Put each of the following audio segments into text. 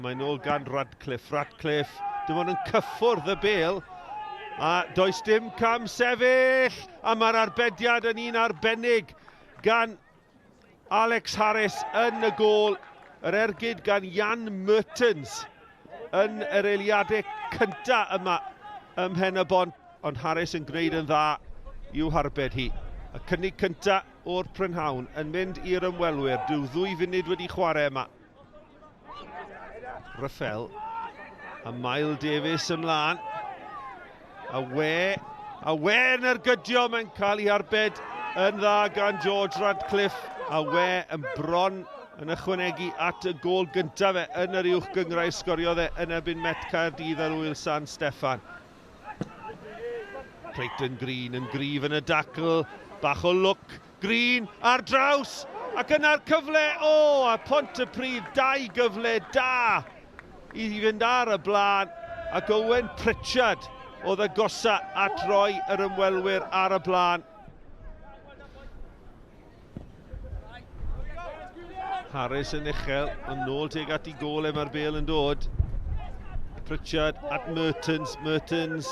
Mae'n ôl gan Radcliffe. Radcliffe, dim ond yn cyffwrdd y bel. A does dim cam sefyll. A mae'r arbediad yn un arbennig gan Alex Harris yn y gôl. Yr ergyd gan Jan Mertens yn yr eiliadau cyntaf yma ym Mhen y Bont. Ond Harris yn gwneud yn dda i'w harbed hi. Y cynnig cyntaf o'r prynhawn yn mynd i'r ymwelwyr. Dyw ddwy funud wedi chwarae yma. Raffel a Mael Davies ymlaen. A we, a we yn ergydio, mae'n cael ei arbed yn dda gan George Radcliffe. A we yn bron yn ychwanegu at y gôl gyntaf fe yn yr uwch gynghrair sgoriodd e yn erbyn Met Caerdydd ar wyl San Steffan. Clayton Green yn gryf yn y dacl, bach o lwc Green ar draws, ac yna'r cyfle, o, a Pontypridd, dau gyfle da i fynd ar y blaen, ac Owen Pritchard oedd agosa at roi yr ymwelwyr ar y blaen. Harris yn uchel, ond nôl tuag at i gôl e mae'r bel yn dod. Pritchard at Mertens, Mertens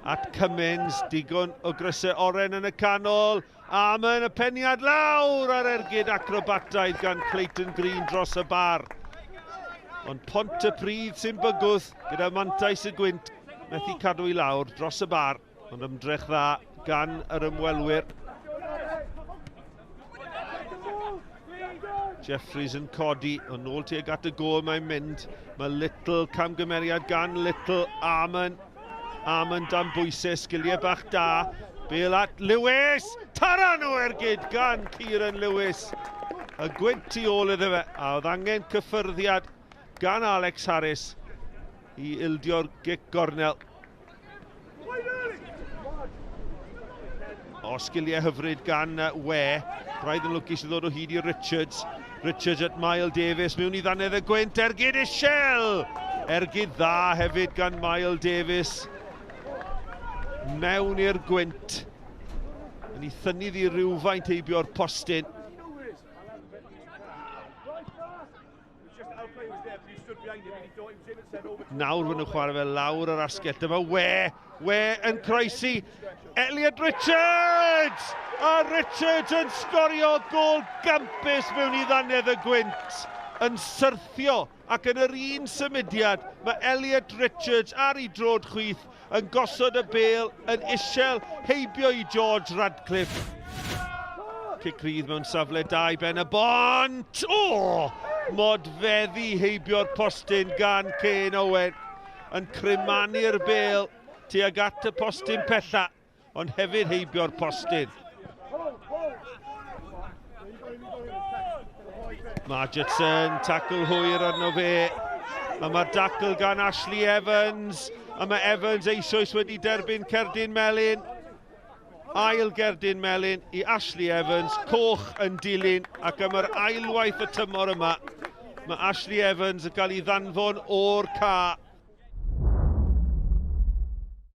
at Cummins, digon o grysau oren yn y canol, a mae'n y peniad lawr ar ergyd acrobataidd gan Clayton Green dros y bar. Ond Pont y Pridd sy'n bygwth gyda mantais y gwynt, methu cadw i lawr dros y bar. Ond ymdrech dda gan yr ymwelwyr. Jeffries yn codi, ond nôl tuag at y gôl mae'n mynd. Mae Little, camgymeriad gan Little, Armon. Armon dan bwysau, sgiliau bach da. Bel at Lewis! Taran o ergyd gan Kieran Lewis. Y gwynt tu ôl iddo fe, a oedd angen cyffyrddiad gan Alex Harris i ildio'r gic gornel. O, sgiliau hyfryd gan We. Braidd yn lwcus i ddod o hyd i Richards. Richards at Mael Davies mewn i ddannedd y gwynt. Ergyd Ishel! Ergyd dda hefyd gan Mael Davies. Mewn i'r gwynt. Yn ei thynnu ddi rhywfaint heibio'r postyn. Nawr maen nhw'n chwarae fe lawr yr asgell. Dyma We. We yn croesi. Elliot Richards! A Richards yn sgorio gôl gampus mewn i ddannedd y gwynt. Yn syrthio ac yn yr un symudiad mae Elliot Richards ar ei drod chwith yn gosod y bêl yn isel heibio i George Radcliffe. Cic rydd mewn safle da i Ben y Bont! O! Modfeddi heibio'r postyn gan Kane Owen yn crymanu'r bêl tuag at y postyn pella, ond hefyd heibio'r postyn. Margetson, tacl hwyr arno fe. A mae'r dacl gan Ashley Evans. A mae Evans eisoes wedi derbyn cerdyn melyn. Ail gerdyn melyn i Ashley Evans, coch yn dilyn, ac am yr ailwaith y tymor yma, mae Ashley Evans yn cael ei ddanfon o'r ca.